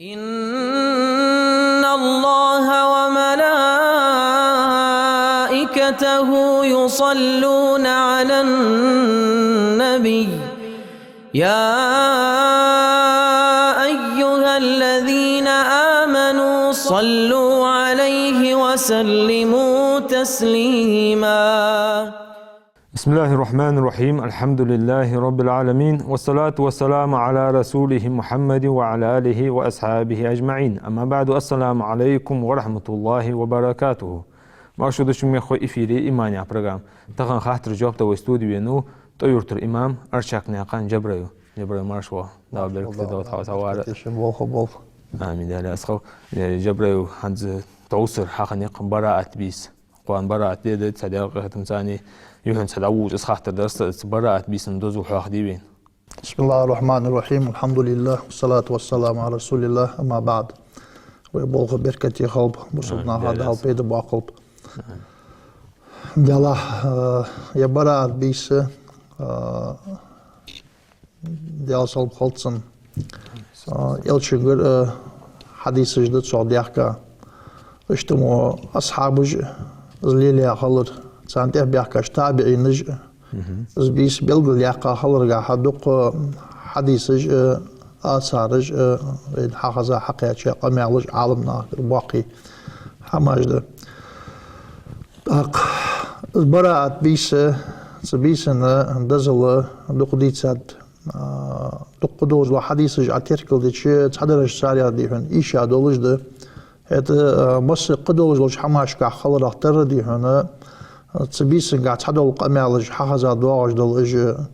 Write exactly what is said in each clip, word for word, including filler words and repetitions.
إن الله وملائكته يصلون على النبي، يا أيها الذين آمنوا صلوا عليه وسلموا تسليما. بسم الله الرحمن الرحيم. الحمد لله رب العالمين. والصلاة والسلام على رسوله محمد وعلى آله وأصحابه أجمعين. أما بعد. السلام عليكم ورحمة الله وبركاته. Марша доагӀалда шо, мехкахой, эфире «Иман» яха программа. Тахан хаттарашта жоп дала вай студе венав ТӀой-Юртара имам Арчакнаькъан Джабраил. Джабраил, марша воагӀалва. Дала беркате долда хьо, хьо вар. Тешам болх болба. Амин, Дала раьза хилва. Э, Джабраил, хӀанз тховсара хьахиннай-кх бараат бийса. Кхоана бараат де да, цхьа Даьла къахетамца, юххьанца дӀавугаш из хаттар дар са, цу бараат бийсан дозал хьоахаде вайна. بسم الله الرحمن الرحيم. الحمد لله والصلاة والسلام على رسول الله. أما بعد. Вай болх беркате хилба, бусалба наха Дала пайда боаккхалба. Амин. Делахь, э, ер бараат бийса, э, Даьла салам хилда цунна, а, Элчангара, а, хьадисаш да цох даьхка. Иштта мо асхьабаша из лелаяь хилар, царна тӀехьа баьхкача табиӀинаша из бийса белгалдаьккха хиларгахьа дукха хьадисаш а, асараш а, вайна хьахеза, хьакхаьча къамаьлаш Ӏаламнахагара боккхий хӀамаш да. ТӀаккха из бараат бийса, цу бийсан дозал дукха дийцад, а, дукха долаш дола хьадисаш Ӏотеркалдича, цхьадараш царех, дий хьона, ийша долаш да. ХӀаьта, а, масса кхыдолаш долча хӀамашкахь хиларах тара, дий хьона, цу бийсангахь цхьадола къамаьлаш хьахеза доагӀаш дола, уж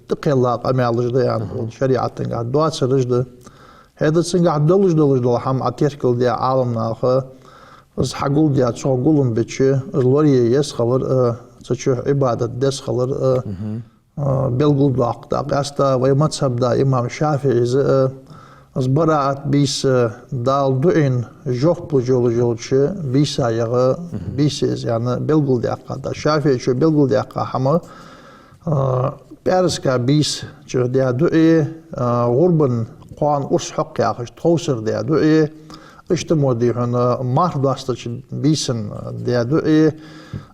тӀакхелла къамаьлаш да, яӀни, шариӀатагахь доацараш да. ХӀаьта цунгахь долаш долаш дола хӀама Ӏотеркалдаь Ӏаламнаха, из хьагулдаь, цох гулам бича, из лорае еза хилар а, цу чу Ӏибадат деза хилар а, а, белгалдоаккх. ТӀаккха къаьстта вай мазхӀаба да имам ШафиӀийс а, из бараат бийса Дала дуӀайна жоп луш йолаш йолча бийсаех бийса из, яӀни, белгалдаьккха да. ШафиӀийчо белгалдаьккха хӀама, а, пӀаьраска бийса чу даь дуӀа, а, гӀурбан кхоана урс хьокх яхаш тховсара даь дуӀа, иштта мо, дий хьона, марха доастача бийсан даь дуӀа,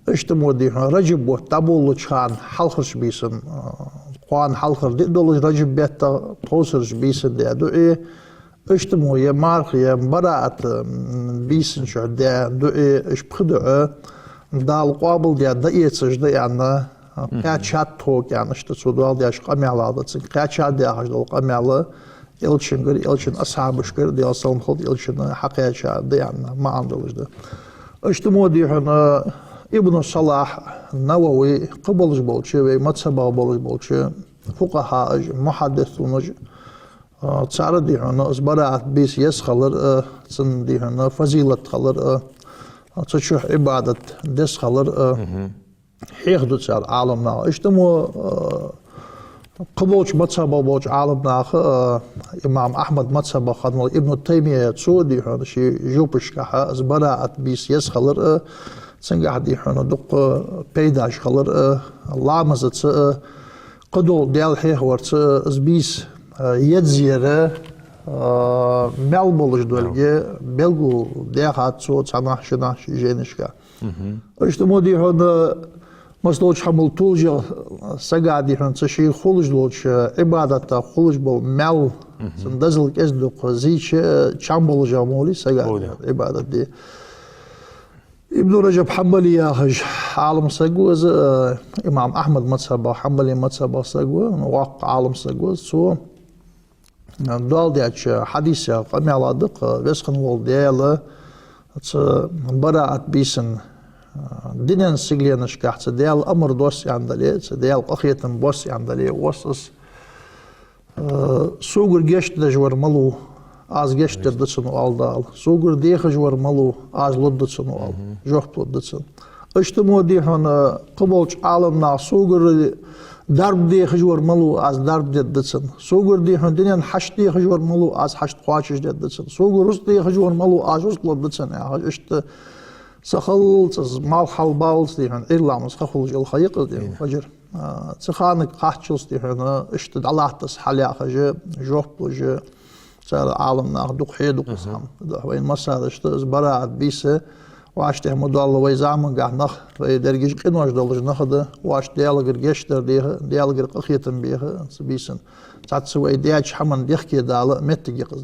иштта мо, дий хьона, Раджаб бутт дӀаболалуча хана хьалхарча бийсан, а, кхоана хьалхара диъ долаш Раджаб бетта тховсарча бийсан даь дуӀа, иштта мо е марха, е бараат, м, бийсан чу даь дуӀа, уж пхи дуӀа Дала къоабалдаь дӀаэцаш да, яӀни, кхаьчад тхога, яӀни, иштта цо доаладаьча къамаьлах да цунга кхаьчад яхаш дола къамаьл Элчангара, Элчан асхьабашкара, Даьла салам хилда Элчанна, хьакхаьчад, яӀни, маӀан долаш да. Иштта мо, дий хьона, Ибн Салахь, Навави, кхыболаш болча, вай мазхӀабах болаш болча фукъахӀаша, мухьаддисунаша, а, цар, дий хьона, из бараат бийса еза хилар а, цун, дий хьона, фазилат хилар а, цу чу Ӏибадат деза хилар а хьехаду цар Ӏаламнаха. Иштта мо, а, кхыболча мазхӀабах болча Ӏаламнаха, а, имам Ахьмада мазхӀабах хинна вола Ибн Таймия, цо, дий хьона, ший жопашкахьа из бараат бийса еза хилар а, цунгахь, дий хьона, дукха пайдаш хилар а, ламазаца а, кхыдола Даьла хьехаварца а, из бийса, а, еза яр, а, маьл болаш долга белгалдаьхад цо цхьаннахьа-шиннахьа ший жайнашка. Иштта мо, дий хьона, массадолча хӀамал толашагӀа сага, дий хьона, цу ший хулаш долча Ӏибадатах хулаш бола маьл, цун дозал кӀезиг-дукха зийча, чам болашагӀа ма хулий сага, дий хьона, Ӏибадат де. Ибн Раджаб Хьанбали яхаш Ӏалам саг ва из, э, имам Ахьмада мазхӀабах, Хьанбали мазхӀабах саг ва, воккха Ӏалам саг ва из. Цо, э, доаладаьча хьадисех къамаьл да-кх, Веза хинна вола Даьла цу бараат бийсан, э, дунен сигаленашкахь цу Даьла амар доссадаь дале, цу Даьла къахетам боссадаь дале, вос из, э, согара гешт деш вар малув, аз гешт дергда цунна, оал Дала. Согара дехаш вар малув, аз лургда цунна, оал, жоп лургда цунна. Иштта мо, дий хьона, кхыболча Ӏаламнаха: согара дарба дехаш вар малув, аз дарба дергда цунна. Согара, дий хьона, дунен хьашт дехаш вар малув, аз хьашт кхоачашдергда цунна. Согара рузкъа дехаш вар малув, аз рузкъа лургда цунна, яхаш, иштта сахиллалца, малх хьалбаллалца, дий хьона, Ӏуйра ламаза ха хулаш йола ха я-кх из, дий хьона, фаджр. А, цу ханага кхаччалца, дий хьона, иштта дӀалаттас хьалъяхаш, жоп луш, Цар Ӏаламнаха дукха хьеду-кх из хӀама. Вайна массанена иштта из бараӀат бийса, вӀаштӀехьа ма доалла вай замангахь нах, вай дерригаш къинош долаш нах да, вӀашта Даьлагара гешт дар деха, Даьлагара къахетам беха цу бийсан. Цхьацца вай даьча хӀаман дехке дала моттиг я-кх из.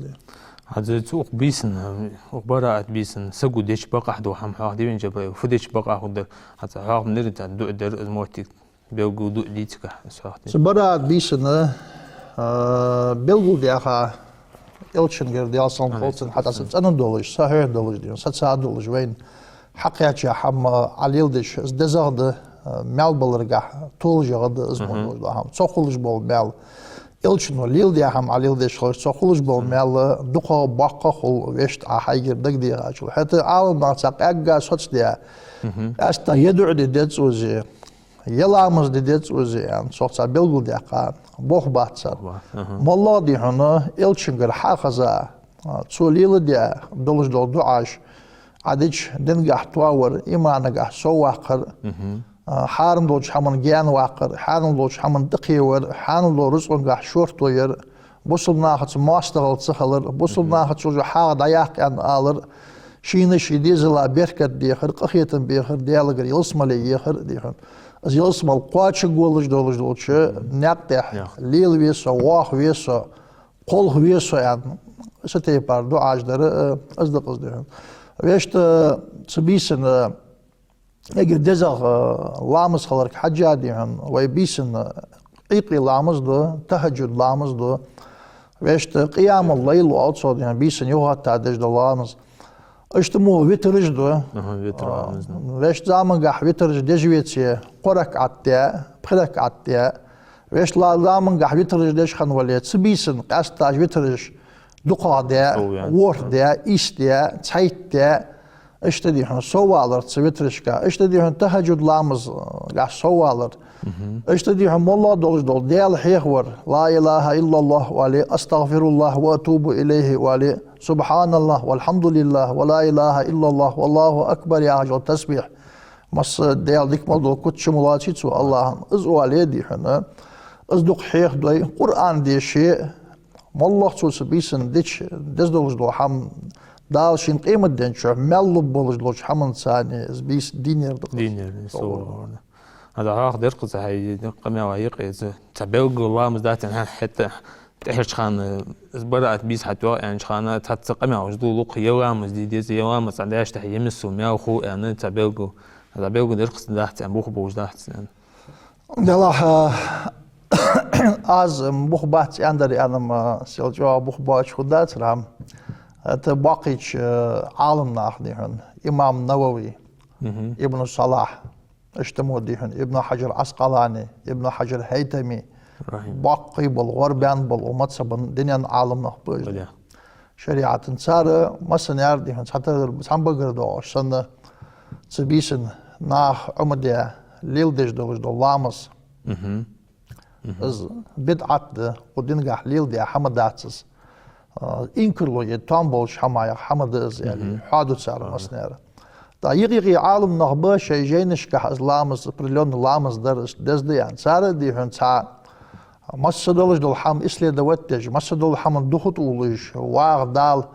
ХӀанз цу укх бийсан, укх бараӀат бийсан саго деча бакъахьа дола хӀама хьоахаде вайна, Джабраил, фу деча бакъахьа хургдар, хӀанз хьоахабаьннарий, цхьа дуӀа дар, из моттиг белгалдоаладе цига, хьоахаде. Цу бараӀат бийсан, а, белгалдаьха Элчангара, Даьла салам хилда цунна, хьатӀа са цӀена долаш, сахьихь долаш, дий хьона, сацадолаш вайна хьакхаьча хӀама Ӏа леладеш, из дезагӀа да, а, маьл баларгахьа толашагӀа да из мо долаш дола хӀама. Цох хулаш бола маьл, Элчано леладаь хӀама Ӏа леладеш хилча, цох хулаш бола маьл дукхагӀа, боккхагӀа хул вешта Ӏа хьайгара дагадехачул. ХӀаьта Ӏаламнаха цхьа къаьгга соцадаь, къаьстта е дуӀа де деза цо из, е ламаз де деза цо из, аьнна, цох цхьа белгалдаьккха болх бац цар. МоллагӀа, дий хьона, Элчангара хьа а хеза, а, цо леладаь долаш дола дуӀаш, Ӏа дича дингахьа тоавар, иманагахьа совваккхар, а, хьарам долча хӀаман гаьна ваккхар, хьанал долча хӀаман тӀакхевар, хьанал долча рузкъангахьа шортта яр, бусалба нахаца моастагӀал ца хилар, бусалба нахаца цо хьагӀ дӀаяккха аьнна алар, шийна ший дезала беркат дехар, къахетам бехар, Даьлагара ялсмале ехар, дий хьона. Из ялсмала кхоачаргволаш долаш долча наькъа тӀа лелаве со, воахаве со, кхолхаве со, аьнна, цу тайпара дуӀаш дар, э, из да-кх из, дий хьона. Вешта цу бийсан, э, эггара дезагӀа, э, ламаз хиларга хьежжа, дий хьона, вай бийсан, э, Ӏуйкъе ламаз да, тахӀаджуд ламаз да. Вешта къиямул-лайл оал цох, дий хьона, бийсан юхатта деш дола ламаз. Иштта мо витраш да. Аха, витр ламаз да. Вешта замангахьа витраш деш веце, кхо ракаӀат де, пхи ракаӀат де. Вешта ла-, замангахьа витраш деш хинна вале, цу бийсан къаьстта витраш дукхагӀа де, ворхӀ де, ийс де, цхьайтта де. Иштта, дий хьона, соввалар цу витрашка. Иштта, дий хьона, тахӀаджуд ламазгахьа соввалар. Иштта, дий хьона, моллагӀа долаш дола Даьла хьехавар. لا إله إلا الله оале, أستغفر الله وأتوب إليه оале, سبحان الله والحمد لله ولا إله إلا الله والله أكبر яхаш йола тасбихь. Масса Даьла дика мел дола куц чу ма лоаций цо АллахӀа. Из оале, дий хьона, из дукха хьехадой, Къуръан деше, моллагӀа цо цу бийсан дича деза долаш дола хӀама, Дала шийна къематден чухь маьл лургболаш долча хӀаманца из бийса дийнар да-кх из. Дийнар да, соввалар да. ХӀанз хьоахадир-кх из, хьай къамаьла юкъе из цхьа белггала ламаз дац аьнна, хӀанз хӀаьта тӀехьарча хана, из бараӀат бийса хьатӀайоагӀа аьннача хана, цхьацца къамаьлаш долалу-кх, е ламаз де деза, е ламаз цхьа даьча тӀехьа е миссел маьл хул аьнна, цхьа белггала, цхьа белггала дир-кх из, дац аьнна, бух болаш дац аьнна. Делахь, аз бух бац аьннадар аьнна-м, сел чӀоагӀа бух боацаш хургдацар-кх. ХӀаьта боккхийча Ӏаламнаха, дий хьона, имам Навави, Ибн Салахь, иштта мо, дий хьона, Ибн Хьаджар Ӏаскъалани, Ибн Хьаджар ХӀайтами, боккхий бола, гӀорбаьнна бола, укх мазхӀабан, динан Ӏаламнах ба уж. ШариӀатан цар массане а, дий хьона, цхьатарра, цхьан багара доагӀаш санна, цу бийсан наха Ӏомадаь леладеш долаш дола ламаз. Из бидӀат да, укх дингахьа леладаь хӀама дац из. А, инкарло е тоам болча хӀамаех хӀама да из, аьле, хьоаду цар массане а. ТӀаккха юкъе-юкъе Ӏаламнах ба, шоай жайнашкахьа из ламаз, определённый ламаз дар, из деза да аьнна. Цар, дий хьона, цхьа масса долаш дола хӀама исследовать деш, масса дола хӀаман духьа тӀа уллаш, вагӀа Дала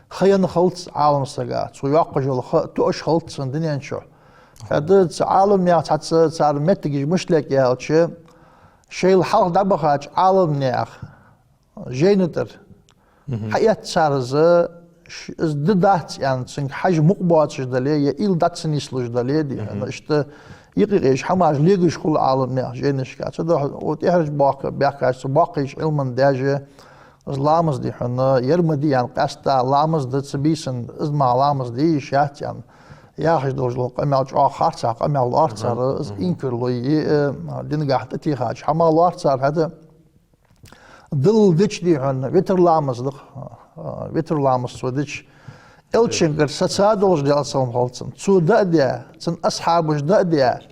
ха енна хилац Ӏаламсага, цо йоаккхаш йола ха тоъаш хилац цун дунен чухь. ХӀаьта цу Ӏаламнаьха цхьацца цар моттигаш мишта лаьрхӀа аьлча, шоайла хьалха дӀабахача Ӏаламнаьха жайна тӀара хьаэц цар из, ш-, из да-дац аьнна, цунга хьажа мукъа боацаш дале, е уйла дӀа ца нийслуш дале, дий хьона, иштта юкъе-юкъе уж хӀамаш легаш хул Ӏаламнаьха жайнашка. Цудухьа укх тӀехьарча боккха-, баьхкача цу боккхийча Ӏилман даьша, из ламаз, дий хьона, ер ма дий аьнна, къаьстта ламаз да цу бийсан, из мара ламаз де йиш яц аьнна, яхаш долаш дола къамаьл чӀоагӀа харцахьа къамаьл лоархӀ цар, из инкарло е, э, дингахьа тӀатехача хӀамах лоархӀ цар, хӀаьта Дала дича, дий хьона, витр ламаз да-кх, а, витр ламаз цо дича, Элчангара сацадолаш, Даьла салам хилда цунна, цо даа а даь, цун асхьабаша даа а даь,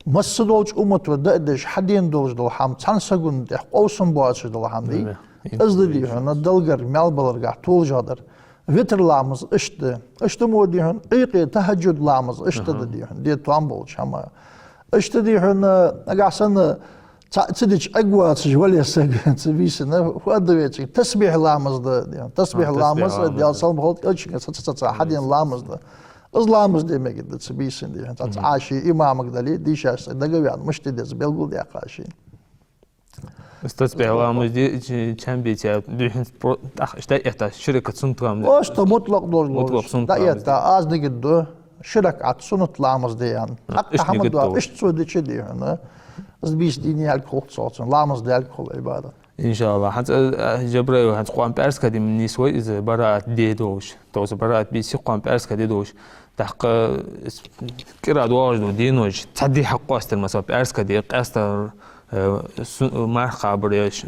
масса долча уммато даа а деш, хьадена долаш дола хӀама, цхьан сагона тӀа къовсам боацаш дола хӀама дий. Из да, дий хьона, Даллагара маьл баларгахьа толашагӀа дар. Витр ламаз иштта да. Иштта мо, дий хьона, Ӏуйкъе тахӀаджуд ламаз иштта да, дий хьона, де тоам болча хӀамаех. Иштта, дий хьона, нагахьа санна Цхьа ца дича Ӏергвоацаш вале саг цу бийсан, фу аргда вай цига, тасбихь ламаз да, дий хьона. Тасбихь ламаз, Даьла салам хилда элчангара, цхьацца-цхьацца хьадена ламаз да. Из ламаз де мегаргда цу бийсан, дий хьона. Цхьацца Ӏа ший имамага дале, дийшача сага дагаваьнна, мишта де деза белгалдаьккха шийна. Из тасбихь ламаз де, чам беце, дий хьона, тӀаккха иштта дӀаэтта, ши ракаӀат суннат ламаз. Просто мутлакъ долаш, мутлакъ суннат ламаз де. ДӀаэтта, аз нигат ду, ши ракаӀат суннат ламаз де аьнна. ТӀаккха иштта хӀама нигат да, ду. Иштта цо дича, дий хьона, из бийса дийна ялга хул цох цунна, ламаз даьлга хул Ӏибадат. ИншаАллахӀ. ХӀанз, э, Джабраил, хӀанз кхоана пӀаьраска ди нийсвой из бараат де долаш. Тховса бараат бийса кхоана пӀаьраска ди долаш. ТӀаккха, э, кӀира доагӀаш дола денош, цхьа ди хьакъоастадер, масала, пӀаьраска ди, къаьстта, э, су-, марха кхабар, е ш-,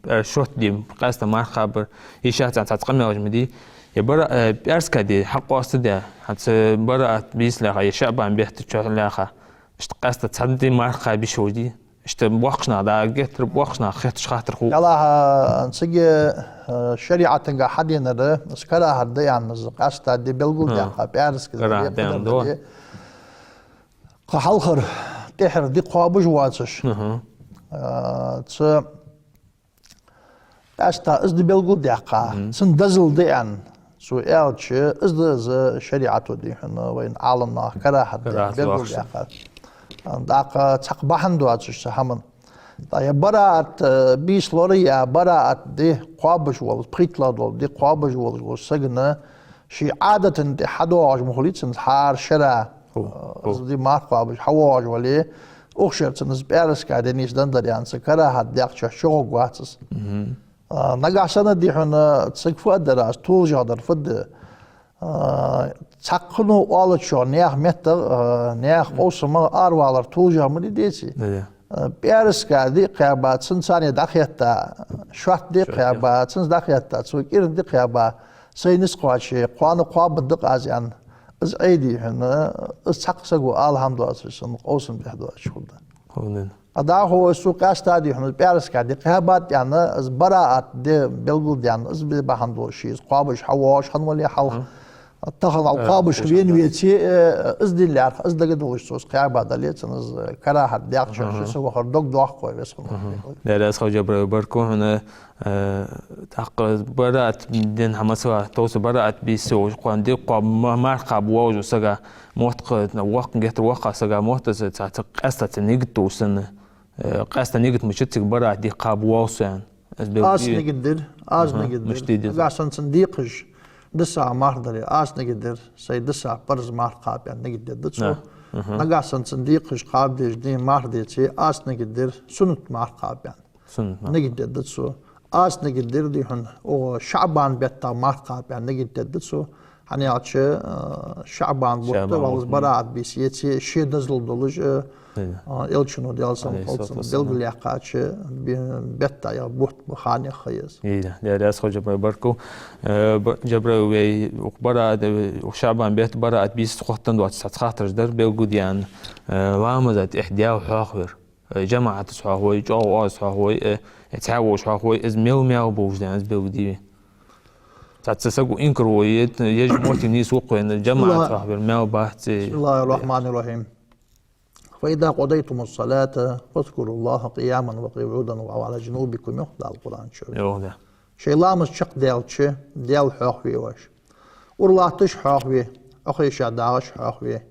э, шоатта ди, къаьстта марха кхабар, е шахьцан цхьацца къамаьлаш ма дий. Е бара-, э, пӀаьраска ди хьакъоастадаь, хӀанз бараат бийса лаьрхӀа, е шаӀбан бетта чу лаьрхӀа. Иштта къаьстта цхьа ди марха кхаба йиш йолаш дий. Иштта боккхача наха, да, геттара боккхача наха хетташ хаттар хул. Ялахь, цига, э, шариӀатага хьаденар, из карахӀат да аьнна, из къаьстта ди белгалдаьккха, пӀаьраска ди, карахӀат да аьнна, да. Кхы хьалхара, тӀехьара ди кхоабаш воацаш. Э, цу Къаьстта из да белгалдаьккха, цун дозал да аьнна, цо аьлча, из да из шариӀато, дий хьона, вайна Ӏаламнаха карахӀат да аьнна белгалдаьккха. ТӀаккха цхьаккха бахьан доацаш цу хӀаман. ТӀаккха е бараат, э, бийса лораяь, бараат ди кхоабаш вола, пхийтталагӀа дола ди кхоабаш волаш вола сагана ший Ӏадата тӀа хьадоагӀаш ма хулий цунна хӀара шера. Из ди марха кхоабаш хьавоагӀаш вале, укх шера цунна из пӀаьраска ди нийсденнадар аьнна, цу карахӀата даькъа чу чугӀоргвац из. А, нагахьа санна, дий хьона, цига фу аргдар аз, толашагӀдар фуд? А, цхьаккха хӀама оалача наьха меттах, а, наьха къовсамах аравалар толашагӀа ма дий, деций? А, пӀаьраска ди кхаьба, цунца царна дӀахетта, шоатта ди кхаьба, цунца дӀахетта, цо кӀира ди кхаьба, сай низ кхоаче, кхоана кхоабаргда-кх аз аьнна. Из Ӏе, дий хьона, из цхьаккха саго ала хӀама доацаш санна, къовсам бехьа доацаш хургда. Ховнин. А дӀахо из цо къаьстта, дий хьона, из пӀаьраска ди кхаьбад аьнна, из бараат ди белгалдаьнна, из бе бахьан долаш, из кхоабаш хьавоагӀаш хинна вале хьалха. Тахан ал кхоабаш вена веце, э, из дин лаьрхӀа, из дагадоагӀаш цо из кхаьбадале, цунна из карахӀат даькъа чу ши са вахар дог доаккх вай, веза хинна вола. Даьла раьза хилва, Джабраил, баркал хьона. Э, тӀаккха бараат ден хӀама, масала, тховса бараат бийса волаш, кхоана ди кхоаб-, ма-, марха кхаба воагӀаш вола саг, мотт кхы, воккха, геттара воккхача сага мотт из, цхьа, цхьа къаьстта цхьа нигат долаш санна. Э, къаьстта нигат мичад цига бараат ди кхаба воал со аьнна. Аз белгал... Аз нигат дир, аз нигат дир. Мишта де деза? Нагахьа санна цунна декхаш, дисагӀа марха дале, аз нигат дир, сай дисагӀа парз марха кхаба аьнна нигат дергда цо. Нагахьа санна цунна декхаш кхаба дезаш ди марха деце, аз нигат дир, суннат марха кхаба аьнна. Суннат марха. Нигат дергда цо. Аз нигат дир, дий хьона, укх ШаӀбан бетта марха кхаба аьнна нигат дергда цо. ХӀана аьлча, э, ШаӀбан бутт, ШаӀбан бутт, валлахӀ, бараат бийса еце, ший дозал долаш, э, э, Элчано, Даьла салам хилда цунна, белгалъяьккхача бе-, бетта, е бутт ба, ханех ха я из. Даьла раьза хилва, Джабраил, баркал. Э, ба-, Джабраил, вай укх бараат, э, укх ШаӀбан бетта бараат бийса хоттаденна доацаш цхьацца хаттараш дар, белгалде аьнна, э, ламаза тӀехьа Даьла хьоахавар. Э, жамаӀатаца хьоахавой, чӀоагӀа оаз хьоахавой, э, э, цхьаь волаш хьоахавой, из мел маьл болаш да аьнна, из белгалде вай. Цхьацца саго инкар вой, е, еш моттиг нийсву-кх вайна, жамаӀатаца хьоахавар маьл бац, э. بسم الله الرحمن الرحيم. فإذا قضيتم الصلاة فاذكروا الله قياما وقعودا وعلى جنوبكم, йоах Дала Къуръан чу. Йоах, да. Шоай ламаз чакхдаьлча, Даьла хьоахаве оаш. Ура латташ хьоахаве, Ӏохайша дагӀаш хьоахаве.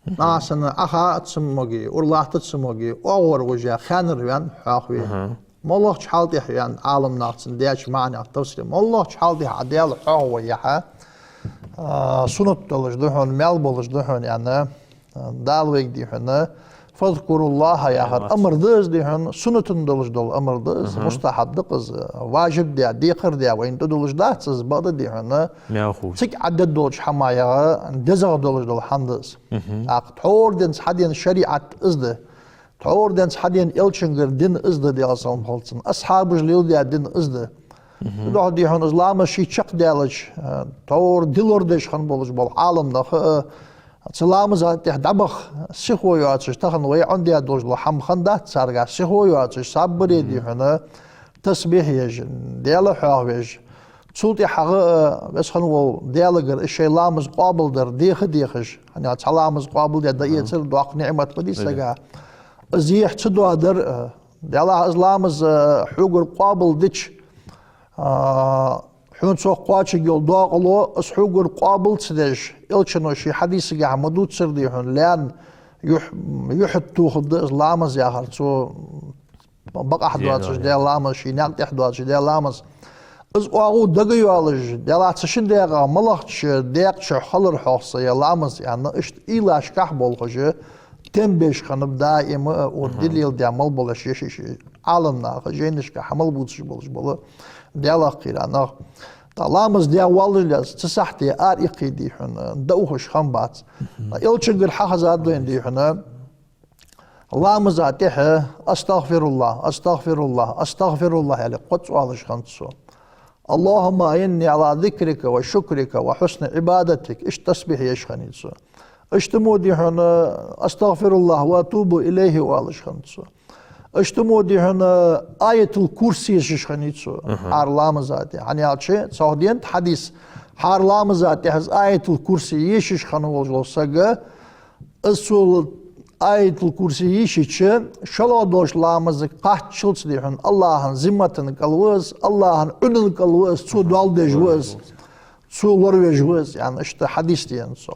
Нагахьа санна Ӏоха а цамогий, ура латта а цамогий, оагӀорахьа хаьнара ваьнна хьоахаве. МоллагӀча хьала тӀехьа ваьнна, Ӏаламнаха цунна даьча маӀанех тафсир, моллагӀча хьала тӀехьа Даьла хьоахаве яхар, а, суннат долаш да хьона, маьл болаш да хьона аьнна, а, Дала вайга, дий хьона, فاذكروا الله яхар амар да из, дий хьона, суннатан долаш дола амар да из, мустахьаб да-кх из, важиб да, декхар да, вайна тӀадуллаш дац из, бакъда, дий хьона, цига Ӏадда долча хӀамаех дезагӀа долаш дола хӀама да из. ТӀаккха тхьовра денз хьадена шариӀат из да. Тхьовра денз хьадена Элчангара дин из да, Даьла салам хилда цунна. Асхьабаша леладаь дин из да. Цудухьа, дий хьона, из ламаз ший чакхдаьлча, э, тхьовра ди лорадеш хинна болаш бола Ӏаламнах, э, цу ламаза тӀехьа дӀабаха сихо йоацаш, тахан вай Ӏомадаь долаш дола хӀама хиннадац царга сихо йоацаш, сабаре, дий хьона, тасбихь еш, Даьла хьоахавеш. Цул тӀехьагӀа, э, веза хинна вола Даьлагара из шоай ламаз къоабалдар деха а дехаш, хӀана аьлча цхьа ламаз къоабалде дӀаэцар доккха ниӀмат ма дий сага. Из ехьа ца доадар, э, Делахь из ламаз, э, хьогара къоабал дича, а, хьона цох кхоачаргйола дакъало, из хьогара къоабал ца деш, Элчано ший хьадисагахь ма дувцар дий хьона, лаьрхӀа юхь-, юхьа тохаргда из ламаз яхар, цо бакъахьа доацаш даь ламаз, ший наькъа тӀехьа доацаш даь ламаз. Из оагӀув дага йоалаш, делахь цу шин декъа малагӀча декъа чу хилар хьогӀ са ер ламаз, аьнна, иштта уйлашкахь болхаш, тем беш хиннаб даим а, укх дилла даь мел болаш, ши-ши Ӏаламнаха жайнашка хьа мел бувцаш болаш бола Даьлах кхийра нах. ТӀаккха ламаз даь воаллаш лаьца, цу сахьте ара иккхе дий хьона, даухаш хиннабац. Элчангара хьахезад вайна дий хьона, ламаза тӀехьа: «أستغفر الله، أستغفر الله، أستغفر الله», аьле, кхозза оалаш хиннад цо. «اللهم أعني على ذكرك وشكرك وحسن عبادتك», иштта тасбихь еш хиннай цо. Иштта мо дий хьона: «أستغفر الله وأتوب إليه», оалаш хиннад цо. Иштта мо дий хьона: «Аятул-Курси» ешаш хиннай цо хӀара ламаза тӀехьа. ХӀана аьлча, цох денад хьадис: хӀара ламаза тӀехьа из «Аятул-Курси» ешаш хинна волаш вола саг, из цо «Аятул-Курси» йийшача, шоллагӀа долча ламазага кхаччалца дий хьона, АллахӀа зиммата кӀал ва из, АллахӀа Ӏуна кӀал ва из, цо доал деш ва из, цо лоравеш ва из, аьнна, иштта хьадис денад цо.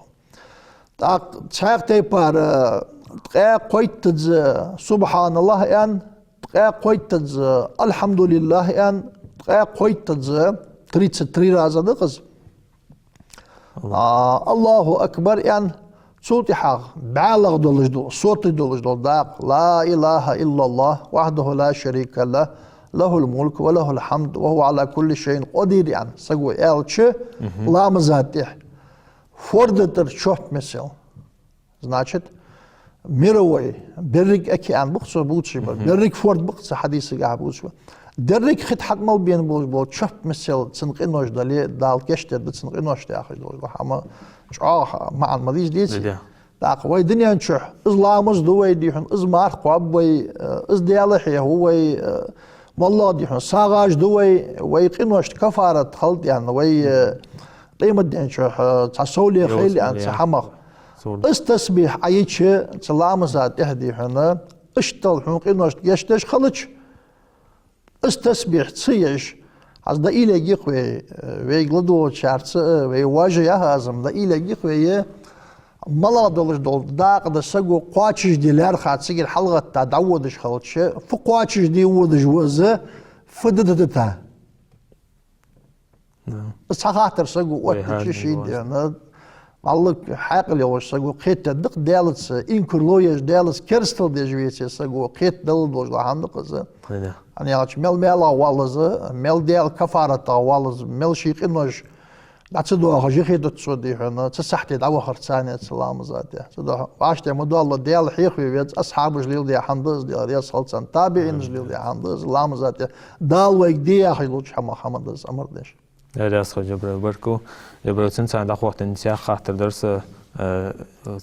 ТӀаккха цхьаькха тайпара ткъаь кхойттазза «СубхьаналлахӀ» аьнна, ткъаь кхойттазза «АлхьамдулиллахӀ» аьнна, ткъаь кхойттазза, тридцать три раза да-кх из, а, «АллахӀу акбар» аьнна, цул тӀехьагӀа бӀаьлагӀа долаш дола, сотый долаш дола дакъа: «لا إله إلا الله وحده لا شريك له، له الملك وله الحمد وهو على كل شيء قدير», аьнна, саго аьлча, ламаза тӀехьа форда тӀара чопа мел. Значит, мировой, берригача океан ба-кх цо бувцаш бар, беррига форд ба-кх цу хьадисагахь бувцаш бар. Деррига хи тӀа хьатӀа мел бена болаш бола чопа мел цун къинош дале, Дала гешт дергда цун къиношта яхаш долаш дола хӀама чӀоагӀа маӀан ма дий из, деций? ТӀаккха вай дунен чухь из ламаз ду вай дий хьона, из марха кхоаб вай, э, из Даьла хьехав вай, э, моллагӀа дий хьона сагӀаш ду вай, вай къиношта кафарат хилда аьнна, вай, э, къематден чухь, э, цхьа совле хийла аьнна цу хӀамах. Из тасбихь Ӏа йича цу ламаза тӀехьа дий хьона, иштта хьона къиношта гешт деш хилча, из тасбихь ца еш, хӀанз дӀаийлларгья-кх вай, э, вайга ладувгӀачарца, э, вай вожаш яха аз-м, дӀаийлларгья-кх вай, э, малагӀа долаш дола дакъа да саго кхоачашде лаьрхӀа цигара хьалгӀатта дӀаводаш хилча, фу кхоачашде водаш ва из, фу де деза-те? Да. Цхьа хаттар саго оттача шийна дена, мел хьаькъал йолаш саго кхетаде деза-кх, Даьлаца инкарло еш, Даьлаца керастал деш веце саго кхетадала долаш дола хӀама да-кх из. Да. ХӀана аьлча, мел маьлах воалл из, мел Даьла кафаратах воалл из, мел ший къинош дӀа ца доахаш хетац цо дий хьона, цу сахьте дӀавахар царна цу ламаза тӀа. Цудухьа вӀаштӀехьа ма доалла, Даьла хьехаве веза, асхьабаша леладаь хӀама да из, Даьла раьза хилва царна, табиӀинаша леладаь хӀама да из, ламаза тӀа Дала вайга де яхаш долча хӀамах хӀама да из, амар деш. Даьла раьза хилва, Джабраил, баркал. Джабраил, цунца дӀахоттаденна цхьа хаттар дар са, э,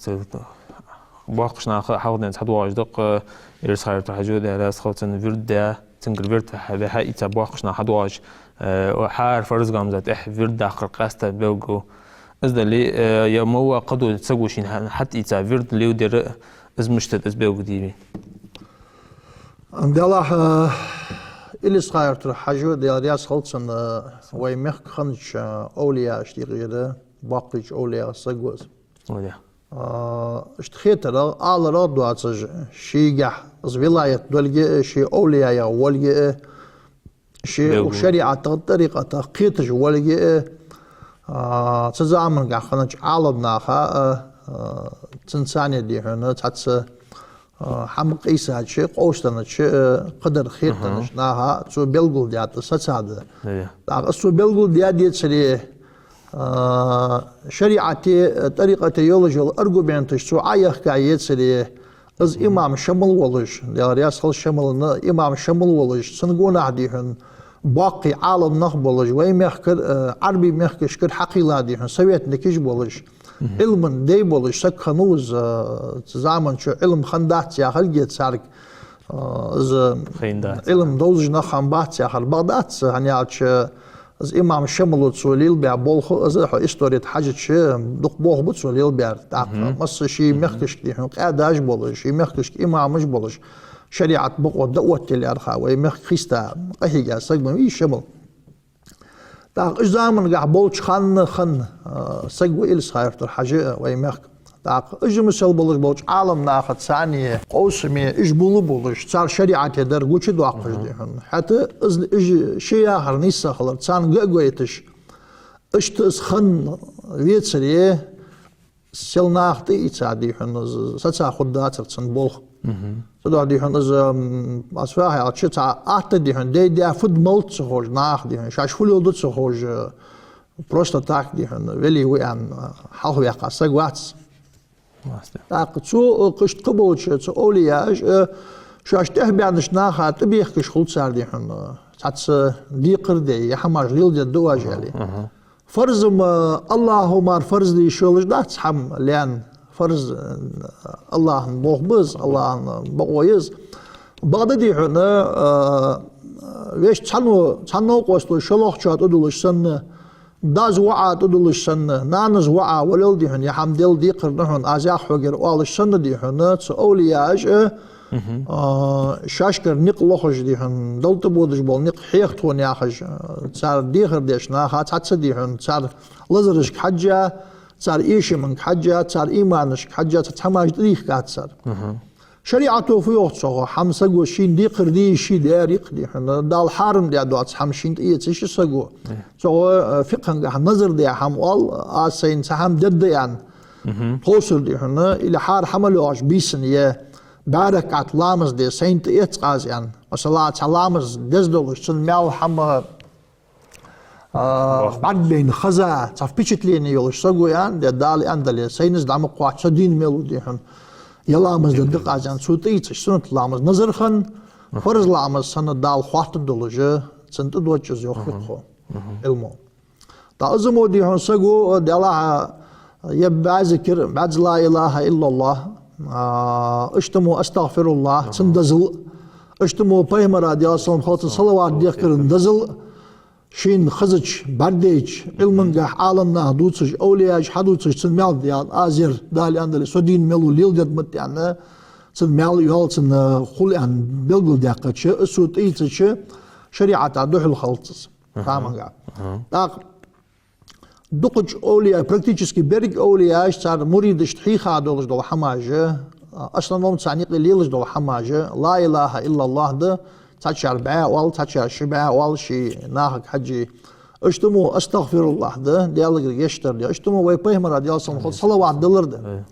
цу боккхийча наха хьалха денз хьадоагӀаш да-кх, э, Илисханаькъан Хьажо, Даьла раьза хилва цунна, вирд даь, цунгара вирд хьа-, хьа-, хьаийца боккхийча наха хьадоагӀаш, э, хӀара фарз ламаза тӀехьа вирд даккхар къаьстта белгало. Из дале, э, е мел вола кхыдола саго шийна хьа-, хьатӀаийца вирд леладер, из мишта да, из белгалдий вай? Делахь, э, Илисханаькъан Хьажо, Даьла раьза хилва цунна, э, вай мехка хиннача овлияашта юкъера боккхийча овлияех саг ва из. Овлия. А, иштта хетарах, аларах доацаш, шийгахь из вилаят долга а, ший овлияех волга а, ший шариӀатах, тӀарикъатах кхеташ волга а, а, цу заманагахь хиннача Ӏаламнаха а, а, цунца цхьана дий хьона цхьацца, а, хӀама къийсача, къовсаденнача, а, кхыдар хетаденнача наха цо белгалдаьд из сацад. ТӀаккха из цо белгалдаь децаре, а, шариӀате, тӀарикъате йолаш йола аргументаш цо Ӏояхка ецаре, из имам Шамал волаш, Даьла раьза хилва Шамална, имам Шамал волаш, цун гонахьа дий хьона боккхий Ӏаламнах болаш, вай мехкара, э, Ӏарбий мехкашкара хьакхийла дий хьона советникаш болаш, Ӏилман дай болаш саг хиннав из, э, цу заман чу Ӏилма хиннадац яхилга царга, э, из Ӏилма довзаш нах хиннабац яхар бакъ дац, хӀана аьлча, из имам Шамало цо лелабаь болх, из хьо истори тӀа хьажача, дукха болх ба цо лелабаьр. ТӀаккха масса ший мехкашка дий хьона къаьдаш болаш, ший мехкашка имамаш болаш, шариӀат бокъо дӀаоттаелар ха вай мехка хиста къахьийга саг ма вий Шамал. ТӀаккха уж заманга болча хана хинна, а, саг ва Илсхан-Юртара Хьажа вай мехка. ТӀаккха уж мисал болаш болча Ӏаламнаха царна къовсаме уж була болаш, цар шариӀате дар гучадоаккхаш, дий хьона. ХӀаьта из уж ши яхар нийса хилар царна га а гойташ, иштта из хинна вецаре, сел наха тӀаийца, дий хьона, из саца хургдацар цун болх. Цудухьа, дий хьона, из, м, аз фу йоах аьлча, цхьа атта, дий хьона, дай-даь фуд малад ца ховш, наха, дий хьона, шоаш фу леладу ца ховш, просто так, дий хьона, велий ва аьнна, хьалхаваьккха саг вац. ТӀаккха цо, э, кхы иштта кхы болча, цу овлияаша, э, шоаш тӀехбаьннача наха тӀабехкаш хул цар, дий хьона, цхьацца декхар деш, е хӀамаш леладергда оаш, аьле. Фарз ма, АллахӀа мара фарз деш йолаш дац хӀама лаьрхӀа. Фарз, э, АллахӀа болх ба из, АллахӀа бокъо я из. Бакъда, дий хьона, э, вешта цхьанне, цхьан новкъостал шоллагӀчоа тӀадуллаш санна, дас воӀа тӀадуллаш санна, нанас воӀа вале а, дий хьона, е хӀама Даьла декхар да хьона, аз ях хьогара оалаш санна, дий хьона, цу овлияаша, а, шоашкара никъ лохаш, дий хьона, Далла тӀабодаш бола никъ хьеха тхона яхаш, а, цар дехар деш наха цхьацца, дий хьона, цар лазарашка хьежжа, цар эшамга хьежжа, цар иманашка хьежжа, цхьацца хӀамаш тӀадийхкад цар. ШариӀато фу йоах цох, хӀама саго шийна декхар де йиш йий, дер йикх, дий хьона, Дала хьарам даь доаца хӀама шийна тӀаэца йиш я саго. Цох, э, фикъхӀагахьа назар даь хӀама оал, аз сайна цхьа хӀама дергда аьнна, тховсар, дий хьона, или хьарам хӀама лоагӀаш бийсанна е бӀаь ракаӀат ламаз де сайна тӀаэц-кх аз аьнна. Масала, цхьа ламаз деза долаш, цун маьл хӀама а, бӀаргабайна хеза, цхьа впечатлени йолаш саго аьнна, де Дала аьннадале, сайна из дӀа ма кхоач, со дийна мел ва, дий хьона, е ламаз дергда-кх аз аьнна, цо тӀаийцача суннат ламаз назар хинна, фарз ламаз санна Дала хоаттаргдолаш, цунна тӀадоагӀа из, йоах фикъхӀо, Ӏилмо. ТӀаккха из мо, дий хьона, саго, Даьллахьа, е бӀаь зикр, бӀаьзза ла илахӀа иллаллахӀ, а, иштта мо астагӀфируллахӀ, цун дозал, иштта мо пайхамара, Даьла салам хилда цунна, салават дехкара дозал, шийна хезача, бӀаргадайча, Ӏилмангахьа Ӏаламнаха дувцаш, овлияаша хьадувцаш, цун маьл, Даьла, аз ер, Дала аьннадале, со дийна мел ва, леладергда ма аьнна, цун маьл йоал, цунна хул аьнна белгалдаьккхача, из цо тӀаийцача, шариӀата духьал хилац из, таманга. ТӀаккха дукхача овлияаша, практически беррига овлияаша, цар муридашта хьийха долаш дола хӀамаш, а, основном царна юкъе лелаш дола хӀамаш, ла илахӀа иллаллахӀ да, цхьачар бӀаь оал, цхьачар ши бӀаь оал, ший нахага хьежжа. Иштта мо астагӀфируллахӀ да, Даьлагара гешт дар да. Иштта мо вай пайхамара, Даьла салам хилда цунна, салават далар да.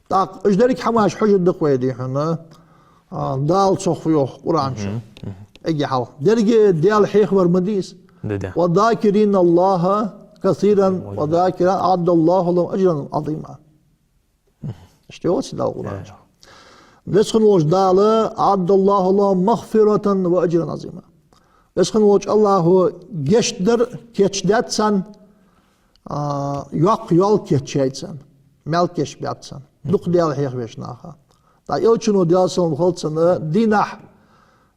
ТӀаккха уж деррига хӀамаш хьожаргда-кх вай, дий хьона, а, Дала цох фу йоах Къуръан чу. Эггара хьалха. Деррига Даьла хьехавар ма дий из. Да, да. والذاكرين الله كثيرا والذاكرات أعد الله لهم أجرا عظيما. Иштта йоах Дала Къуръан чу. Веза хинна волча Дала أعد الله لهم مغفرة وأجرا عظيما. Веза хинна волча АллахӀа гешт дар кийчдаьд царна, а, йоккха йоал кийчъяьй царна, маьл кийчбаьб царна. Дукха Даьла хьехавеш наха. ТӀаккха Элчано, Даьла салам хилда цунна, дийнахьа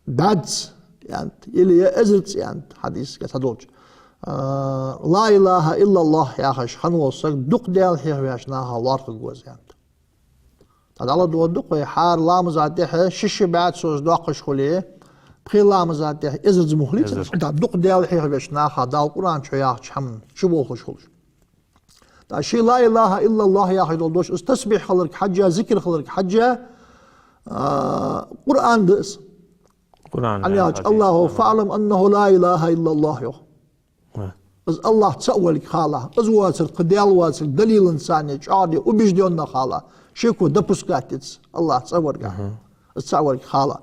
бӀаьзза цӀенда, или е эзар цӀенда, хьадисага цхьа долча, а, ла илахӀа иллаллахӀ яхаш хинна вола саг дукха Даьла хьехавеш наха лоархӀаргва из, аьннад. ТӀаккха Дала доаладу-кх вай, хӀара ламаза тӀехьа ши-ши бӀаь цо из доаккхаш хуле, пхе ламаза тӀехьа эзарза ма хулий цун из. ТӀаккха дукха Даьла хьехавеш наха Дала Къуръан чу яхача хӀаман чуболхаш хулаш. ТӀаккха ший ла илахӀа иллаллахӀ яхаш дола дош, из тасбихь хиларга хьежжа, зикр хиларга хьежжа, а, Къуръан да из. Къуръан, хӀана аьлча, АллахӀа: فاعلم أنه لا إله إلا الله йоах. Из АллахӀ цаӀ волга хала. Из воацар, кхы Даьла воацар далиланца царна чӀоагӀа де убеждённо хала. Шеко допускать дац АллахӀ цаӀ волга. Из цаӀ волга хала.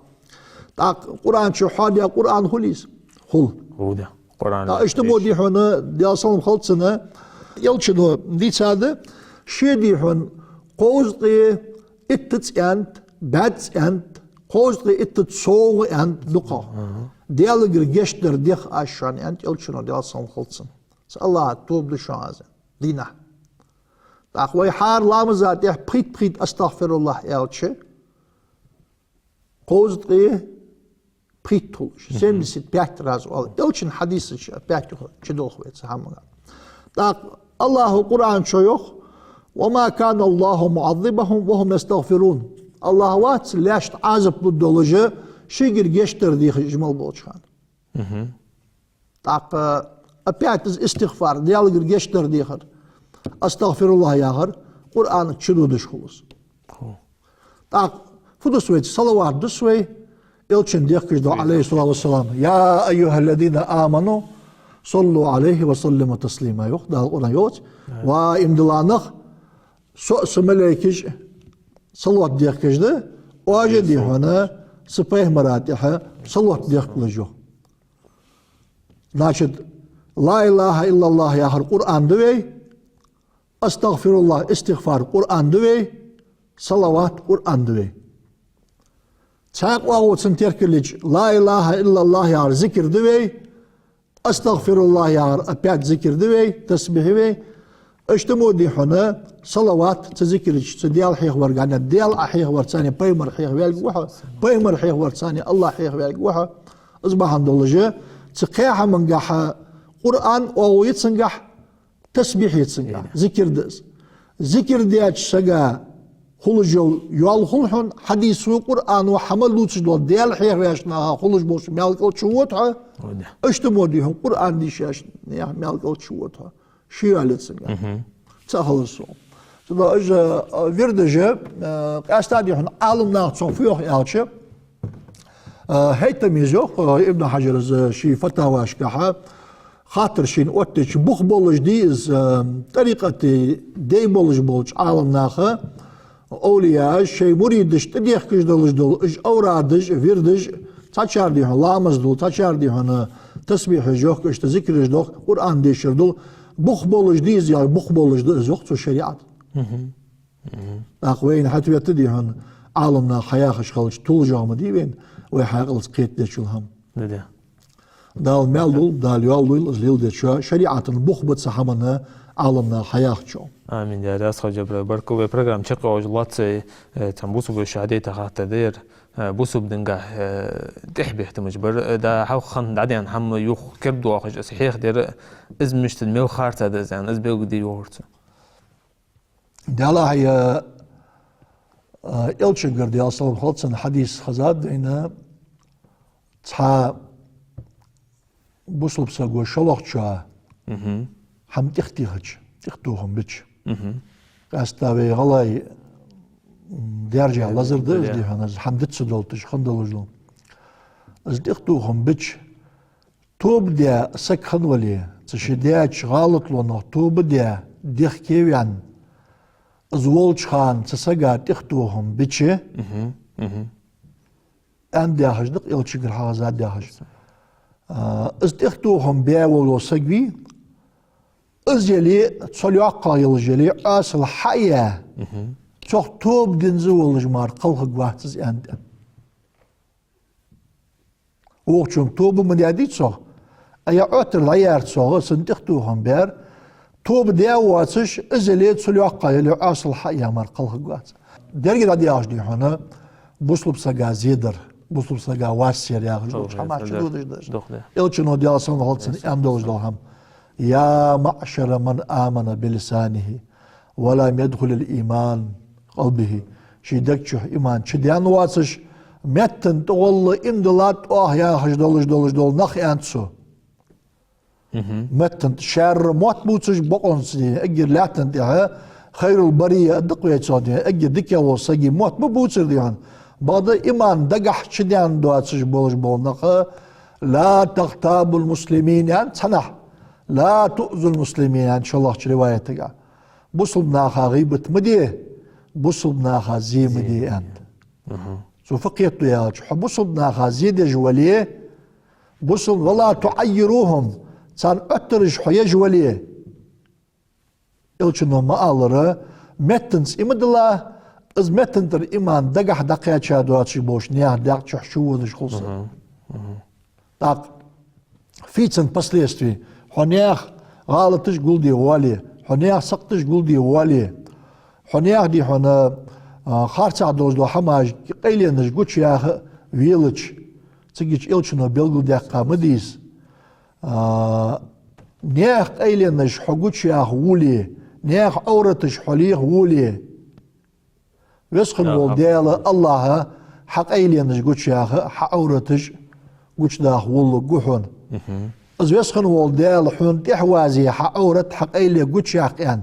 ТӀаккха Къуръан чу хьоадаь Къуръан хулий из? Хул. Хул, да. Къуръан. ТӀаккха иштта мо, дий хьона, Даьла салам хилда цунна, Элчано дийцад, ше, дий хьона, кховзткъеи итт цӀенда, бӀаьзза цӀенда, кховзткъеи итт совгӀа цӀенда дукхагӀа Даьлагара гешт дар дех аз шоана, аьннад Элчано, Даьла салам хилда цунна. Цу АллахӀа тоба ду шоана аз, аьнна, дийнахьа. ТӀаккха вай хӀара ламаза тӀехьа пхийтта-пхийтта астагӀфируллахӀ аьлча, кховзткъеи пхийтта хул уж. Семьдесят пять раз оал. Элчан хьадиса чу опять чудоагӀа вай цу хӀаманга. ТӀаккха АллахӀа Къуръан чу йоах: وما كان الله معذبهم وهم يستغفرون. АллахӀ вац лаьшта Ӏазап лургдолаш, шийгара гешт дар дехаш уж мел болча хана. Мгм. ТӀаккха опять из истигъфар, Даьлагара гешт дар дехар, астагъфируллахӀ яхар Къуръана чу додаш хул из. Хо. ТӀаккха фу дус вай, салават дус вай, Элчана дехкаш дола, Алейхи ссалату вассалам: «يا أيها الذين آمنوا صلوا عليه وسلموا تسليما», йоах Дала Къуръан йолча. Ва иман дилла нах, со а, са малейкаш а салават дехкаш да, оаш а, дий хьона, са пайхамара тӀехьа салават дехкалаш, йоах. Значит, لا إله إلا الله яхар Къуръан да вай, астагъфируллахӀ, истигъфар Къуръан да вай, салават Къуръан да вай. Цхьаькха оагӀув цунна теркалйича, لا إله إلا الله яхар зикр да вай, астагъфируллахӀ яхар опять зикр да вай, тасбихь вай. Иштта мо, дий хьона, салават цу зикра чу, цу Даьла хьехавар гӀанна, Даьла Ӏа хьехаварца, пайхамар хьехаваьлга ва хьо, пайхамар хьехаварца АллахӀ хьехаваьлга ва хьо. Из бахьан долаш, цу кхаь хӀамангахьа Къуръан оагӀув я цунгахьа, тасбихь я цунгахьа, зикр да из. Зикр деча сага хулаш йола йоал хул хьона, хьадисо, Къуръано хьа мел дувцаш дола Даьла хьехаваьча наха хулаш болча маьл кӀал чу вода хьо. Вода. Иштта мо, дий хьона, Къуръан дийшача наьха маьл кӀал чу вода хьо. Ши йоал я цунгахьа. Мгм. Цхьа хилар со. Цудухьа уж, а, вирдаш, а, къаьстта, дий хьона, Ӏаламнаха цох фу йоах аьлча, а, ХӀайтамис йоах, а, Ибн Хьаджара ший фатавашкахьа, хаттар шийна оттадича, бух болаш дий из, а, тӀарикъата дай болаш болча Ӏаламнаха, овлияаш шоай муридашта тӀадехкаш долаш дола уж аврадаш, вирдаш, цхьачар, дий хьона, ламаз дул, цхьачар, дий хьона, тасбихьаш йохк, иштта зикраш дохк, Къуръан дешар дул, бух болаш дий из, е бух болаш да из, йоах цо, шариӀата. Мгм. Мгм. ТӀаккха вайна хьатӀавета, дий хьона, Ӏаламнаха хьаяхаш хилча, тулжагӀа ма дий вайна, вай хьаькъалца кхетадечул хӀама. Да, да. Дала маьл лулба, Дала йоал лойла из леладечоа, шариӀата бух ба цу хӀаман, Ӏаламнаха хьаяхачоа. Амин, я Расхал Джабраил. Баркал, вай программа чакхйоалаш лоацца, э, цхьан бусалба воша хьадайта хаттар да ер, э, бусалба дингахьа, э, тӀехбехкамаш бар, э, да, хьалха хинна дӀадаьнна хӀама юха кердадоахаш, из хьехадар, из мишта да, мел харцахьа да из, аьнна, из белгалде йоахар цо. Далахьа, а, Элчангара, Даьла салам хилда цунна, хьадис хезад вайна, цхьа бусалба саго шоллагӀчоа, мгм, хӀама тӀехтехача, тӀехтохам бича. Мгм. Къаьстта вай гӀалгӀай, м, даьржа лазар да из, да, дий хьона, из хӀама диц ца долташ, хинна долаш дола. Из тӀехтохам бича, тоба даь саг хинна вале, цу ший даьча гӀалатлонах тоба даь, дехке ваьнна, из волча хана цу сага тӀехтохам бича, мгм, мгм, аьнна даьхаш да-кх Элчангара хьахезад даьхаш. А, из тӀехтохам баь вола саг вий, из яле, цул йоккхагӀа йолаш яле, Ӏоасал хьа а яь, мгм, цох тоба динза волаш мара кхалхаргвац из, аьннад. Вокхо тоба ма даьдий цох, а е Ӏоттар дӀаяьр цох, цунна тӀехтохам баьр, тоба даь а воацаш, из яле, цул йоккхагӀа яле, Ӏоасал хьа а яь мара кхалхаргвац. Деррига дӀадехаш, дий хьона, бусалба сага зе дар, бусалба сага вас яр яхаш долча хӀамах чудодаш да из. Элчано, Даьла салам хилда цунна, аьнна долаш дола хӀама: «يا معشر من آمن بلسانه ولم يدخل الإيمان قلبه». Ший дег чу иман чудаьнна воацаш, меттан тӀагӀолла иман диллад оаха яхаш долаш, долаш дола нах, аьннад цо. Мгм. Меттан тӀа шаьра мотт бувцаш, бокъонца, дий хьона, эггара лаьттан тӀа хайрул бария а да-кх вай цох, дий хьона, эггара дикагӀа вола сага мотт ма бувцар, дий хьона. Бакъда иман дагахьа чудаьнна доацаш болаш бола нах, «لا تغتابوا المسلمين», аьннад цхьаннахьа, «لا تؤذوا المسلمين», аьннад шоллагӀча риваятагахьа. Бусалба наха гӀийбат ма де, бусалба наха зе ма де, аьннад. Мгм. Цо фу кхетаду аьлча, хьо бусалба наха зе деш вале, бусалба, «ولا تعيروهم», царна Ӏоттараш хьо еш вале, Элчано ма аллара, меттанца иман дилла, из меттан тӀара иман дагахьа дӀакхаьча доацаш болча наьха даькъ чу хьо чуводаш хул со. Мгм. Мгм. ТӀаккха фийцан последствий? Хьо наьха гӀалаташ гулде воале, хьо наьха сакхташ гулде воале, хьо наьха, дий хьона, а, харцахьа долаш дола хӀамаш, къайленаш гучаяха велача, цигача Элчано белгалдаьккха ма дий из. А, наьха къайленаш хьо гучаяха воле, наьха Ӏовраташ хьо леха воле, Веза хинна вола Даьла, АллахӀа, хьа къайленаш гучаяха, хьа Ӏовраташ гучадаха волалургва хьона. Из Веза хинна вола Даьла хьона тӀехьавазе хьа Ӏоврат, хьа къайле гучаяккха аьнна.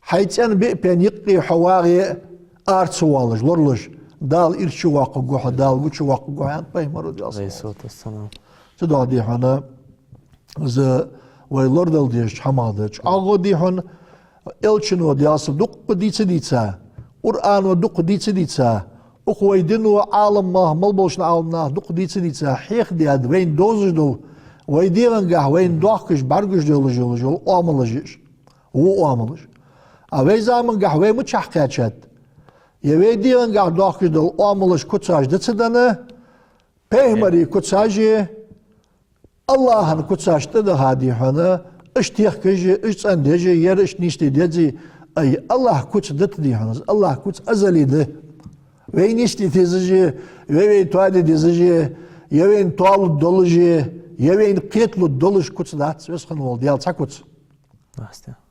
Хьай цӀен биъ пен юкъе хьо вагӀе а, ара ца воалаш, лоралуш, Дала ирча воаккхаргва хьо, Дала гучавоаккхаргва хьо аьннад пайхамара, Даьла салам хилда цунна. Цудухьа, дий хьона, из вай лорадала дезача хӀамах да. ЧӀоагӀа, дий хьона, Элчано, Даьла салам, дукха дийца а дийца, Къуръано дукха дийца а дийца, укх вай дино, Ӏаламнаха, мел болча Ӏаламнаха дукха дийца а дийца, хьехадаьд вайна довзаш дола, вай дегӀангахьа вайна дохкаш, бӀаргагуш долаш йолаш йола оамалаш я уж. Во оамалаш. А вай замангахьа вай мичахьа кхаьчад? Е вай дегӀангахьа дохкаш дола оамалаш, куцаш да ца даьнна, пайхамарий куцаш а, АллахӀа куцаш тӀадахад, дий хьона, уж техкаш а, уж цӀендеш а, ер уж нийсде деза а. Ай, АллахӀа куц да-кх, дий хьона, из АллахӀа куц азали да. Вай нийсде дезаш а, вай, вай тоаде дезаш а, е вайна тоалургдолаш а, е вайна кхеталургдолаш куц дац Веза хинна вола Даьла цхьа куц.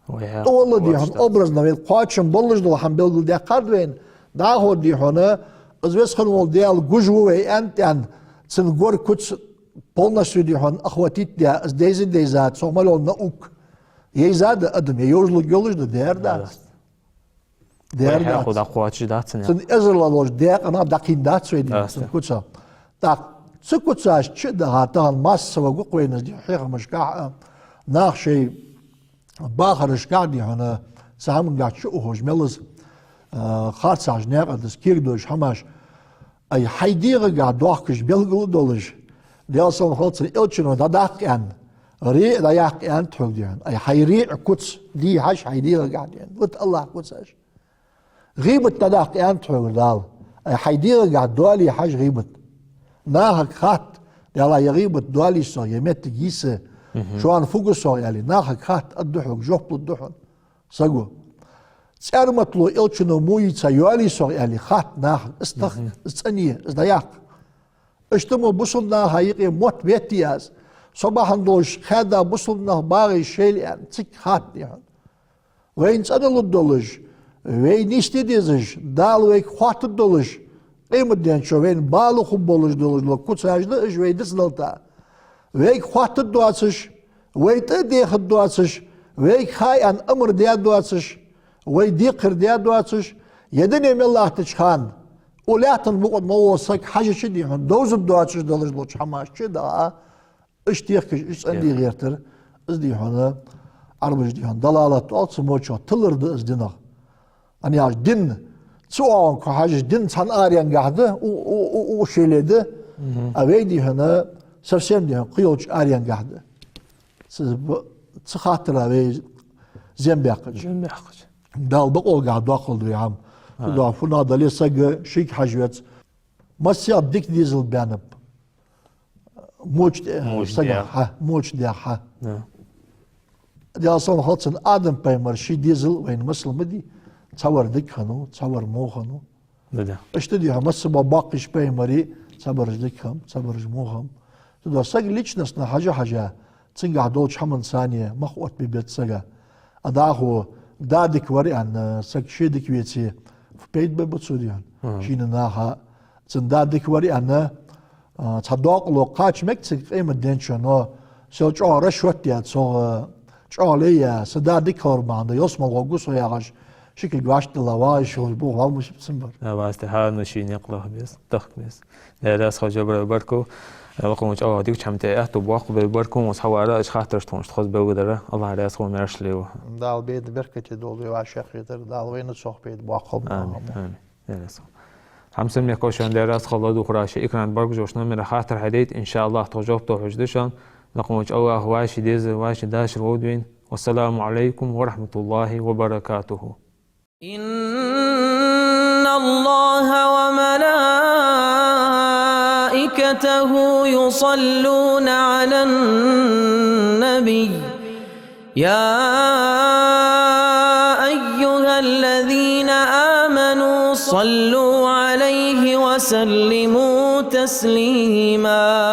Вай хьа... ТӀа валла, дий хьона, образно вай кхоачам болаш дола хӀама белгалдаьккхад вайна. ДӀахо, дий хьона, из Веза хинна вола Даьла гуш ва вай аьнна тӀан, цун гор, куц полностью, дий хьона, охватить даь, из дайза а дайза, цох мел йола наука йайза а да адам, е йовзалургйолаш да, дера дац. Дера дац. Цун эзарлагӀа долча даькъанах дӀакхийна дац вай, дий хьона, цун куц. ТӀаккха цу куцаш чу а даха, тахан массово гу-кх вайна из, дий хьона, хьехамашкахьа а, наха шоай бахарашкахьа, дий хьона, цу хӀамангахьа чу а ухаш мел из, а, харцахьа наькъа да из кегадоаца хӀамаш. Ай, хьай дегӀагахьа дохкаш, белгала долаш, Даьла салам хилда цунна, Элчано дӀадаккха аьнна, рий а дӀаяккха аьннад хьога, дий хьона. Ай, хьай рий а, куц дий хьажа хьай дегӀагахьа, дий хьона. Вита АллахӀа куцаш. ГӀийбат дӀадаккха аьннад хьога Дала. Ай, хьай дегӀагахьа доале хьажа гӀийбат. Нахага хатта, Даьла, е гӀийбат доалий сох, е моттиг йий са, шоана фу гу сох, аьле, нахага хатта, аргда хьога, жоп лургда хьона саго. ЦӀарматало, Элчано во йийца йоалий сох, аьле, хатта нахага, из тахка, из цӀене, из дӀаяккха. Иштта мо бусалба наха юкъе мотт метте яза. Со бахьан долаш хаьдда бусалба нах багӀий шоайла аьнна, цига хатта, дий хьона. Вайна цӀена лургдолаш, вай нийсде дезаш, Дала вайга хоаттаргдолаш, къематдийнахьа вайна бала хургболаш долаш дола куцаш да уж вай дицдалийта. Вайга хоаттаргдоацаш, вай тӀа а дехаргдоацаш, вайга хьа аьнна амар даьдоацаш, вай декхар даьдоацаш, е дуне мел латтача хана, укх лаьттан букъа тӀа мел вола саг хьажача, дий хьона, довзаргдоацаш долаш долча хӀамаш чу а даха, уж техкаш, уж цӀенде гӀертар, из, дий хьона, Ӏарбаша, дий хьона, далалат оал цу мо чу, тилар да из динах. Ӏа яхаш дин, цу оагӀонга хьажача, дин цхьан аренгахьа да, у-, у-, у-, у шеле да, а вай, дий хьона, совсем, дий хьона, кхыйолча аренгахьа да. Цу б-, цу хаттара вай зем баьккхача. Зем баьккхача. Дала бокъонгахьа доаккхалда вай хӀама. Цудухьа фуннагӀа дале а саг шийга хьажа веза. Массехк дика дезал баьннаб. Моча де-, моча сага дегӀа. Хьа, моча дегӀа хьа. Да. Даьла салам хилда цунна, Адам-пайхамара ший дезал вайна масал ма дий, цхьавар дика хиннав, цхьавар во хиннав. Да, да. Иштта, дий хьона, массабола боккхийча пайхамарий, цхьабараш дика хиннаб, цхьабараш во хиннаб. Цудухьа саг личностно хьажа-хьажа, цунгахьа долча хӀаманца мах оттабе беза сага. А дӀахо да дика вар аьнна, саг ше дика веце, фу пайда ба цо, дий хьона? Шийна, наха. Цун да дика вар аьнна, а, цхьа доакъало кхача мег цига къематдийнахьа, но сел чӀоагӀа расчёт яь, цох, а, чӀоагӀа лай яь, са да дика хилар бахьан долаш, ялсмала гӀоргва со яхаш, ши кулг вӀаштӀехьа вагӀаш хилча, боху, валмаш цун бар. А, васта хьана ший никъ лаха беза, тахка беза. Даьла раьза хилва, Джабраил, баркал. Лакха волча АллахӀа дикача хӀаман тӀа аьттув боаккхалба, баркал, укхаза хьавар, уж хаттараш тхона укхаза белгалдара. АллахӀ раьза хилва, маьрша лелалва. Дала беда беркате долда вай вӀашагӀкхетар, Дала вайна цох пайда боаккхалба. Амин, амин. Даьла раьза хилва. Хьамсара мехкахой, шун Даьла раьза хилва, ладувгӀараш, экрана тӀа баргагӀа йолча номера хаттар хьадайта, иншааллахӀ, тхо жоп тохаш да шун. Лакха волча АллахӀа вӀаший дезал, вӀаший дашар ловда вайна. والسلام عليكم ورحمة الله وبركاته. إن الله وملائكته يصلون على النبي، يا أيها الذين آمنوا صلوا عليه وسلموا تسليما.